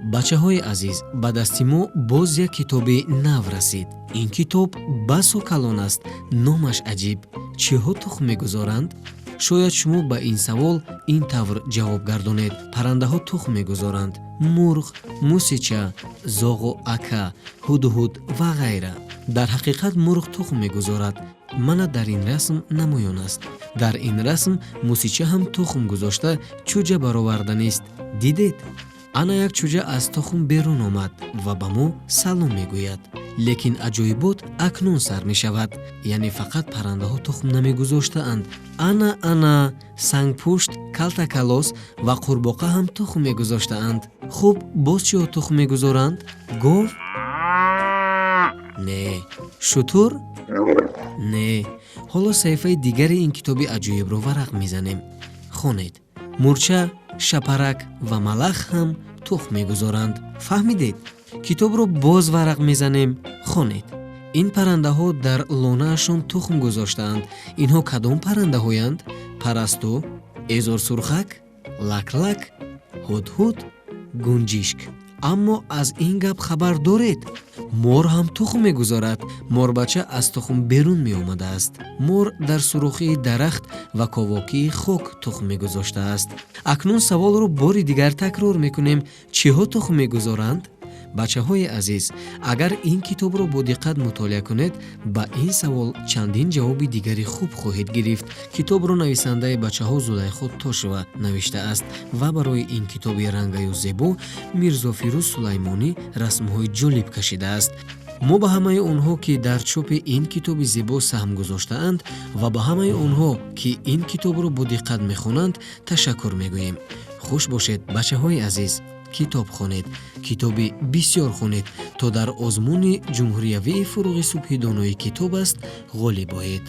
Бачаҳои азиз, ба дасти мо боз як китоби нав расид. Ин китоб басо калон аст, номаш аҷиб: «Чиҳо тухм мегузоранд?». Шояд шумо ба ин савол ин тавр ҷавоб гардонед: паррандаҳо тухм мегузоранд, мурғ, мусича, зоғу ака, ҳудҳуд ва ғайра. Дар ҳақиқат, мурғ тухм мегузорад. Мана, дар ин расм намоён аст. Дар ин расм мусича ҳам тухм гузошта, чӯҷа бароварданист. Дидед, ана як чӯҷа аз тухм берун омад ва ба мо салом мегӯяд. Лекин аҷоибот акнун сар мешавад. Яъне фақат паррандаҳо тухм намегузоштаанд. Ана, ана сангпушт, калтакалос ва қурбоқа ҳам тухм мегузоштаанд. Хуб, боз чиҳо тухм мегузоранд? Гов? Не. Шутур? Не. Ҳоло саҳифаи дигари ин китоби аҷоибро варақ мезанем. Хонед: мурча, шапарак ва малах ҳам тухм мегузоранд. Фаҳмидед? Китобро боз варақ мезанем. Хонед: ин паррандаҳо дар лонаашон тухм гузоштаанд. Инҳо кадом паррандаҳоянд? Парасту, эзорсурхак, лаклак, ҳудҳуд, гунҷишк. Аммо аз ин гап хабар доред, мор ҳам тухм мегузорад. Морбача аз тухм берун меомадааст. Мор дар сурохии дарахт ва ковокии хок тухм мегузоштааст. Акнун саволро бори дигар такрор мекунем: чиҳо тухм мегузоранд? Бачаҳои азиз, агар ин китобро бо диққат мутолиа кунед, ба ин савол чандин ҷавоби дигари хуб хоҳед гирифт. Китобро нависандаи бачаҳо Зулайхо Тошева навиштааст ва барои ин китоби рангаю зебо Мирзофирӯз Сулаймонӣ расмҳои ҷолиб кашидааст. Мо ба ҳамаи онҳо, ки дар чопи ин китоби зебо саҳм гузоштаанд, ва ба ҳамаи онҳо, ки ин китобро бо диққат мехонанд, ташаккур мегӯем. Хуш бошед, бачаҳои азиз. Китоб хонед, китоби бисёр хонед, то дар озмуни ҷумҳуриявии «Фурӯғи субҳи донои китоб аст» ғолиб оед.